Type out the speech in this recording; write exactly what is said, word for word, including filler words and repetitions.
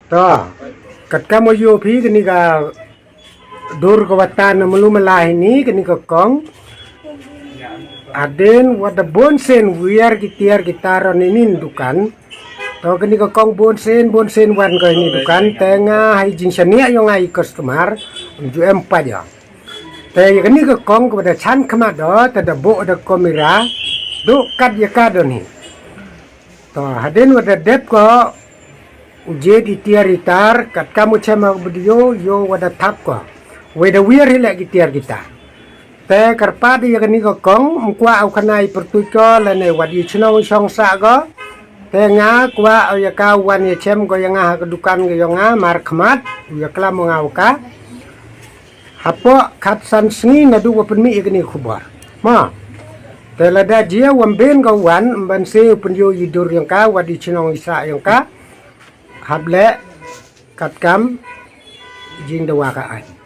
To, katkam wa yoo phi kani ka dur ka wa tan na malu mala hini, kani ka kong, hadien wa da boon sien wiar ki tiar ki tar ini dukan. To, kani ka kong boon sien, boon sien wan ko ini dukan, te nga ha i jingshaniah yong nga i customer, ym ju em pat ya. Te ya kani ka kong ka wa da chan khmat do, te da booh da kamera, du kat ya ka do ni. To, hadien wa da dep ko, u jied i tiar i tar, katkam u chem ha ka video, yoo wa da thap ko. Wei da wiar hi leh ki tiar ki tar. Te kyrpad ya kani ka kong, ym kwah u khana i pyrtuit ko, lane wa da chnong shong sah ko. Te nga kwah u ya ka wan ya chem ko ya nga ha ka dukan ka yong nga, mar khmat, u ya klam u nga u ka. Hapoh khatsan sngi nadooh wa pynmih ya kani ka khubor. Ma. Te lada jia wa ym bien ka wan, ym ban se u pynyoo i dur yong ka, wa da chnong i sah yong ka. Hap leh katkam jingdawa ka aiñ.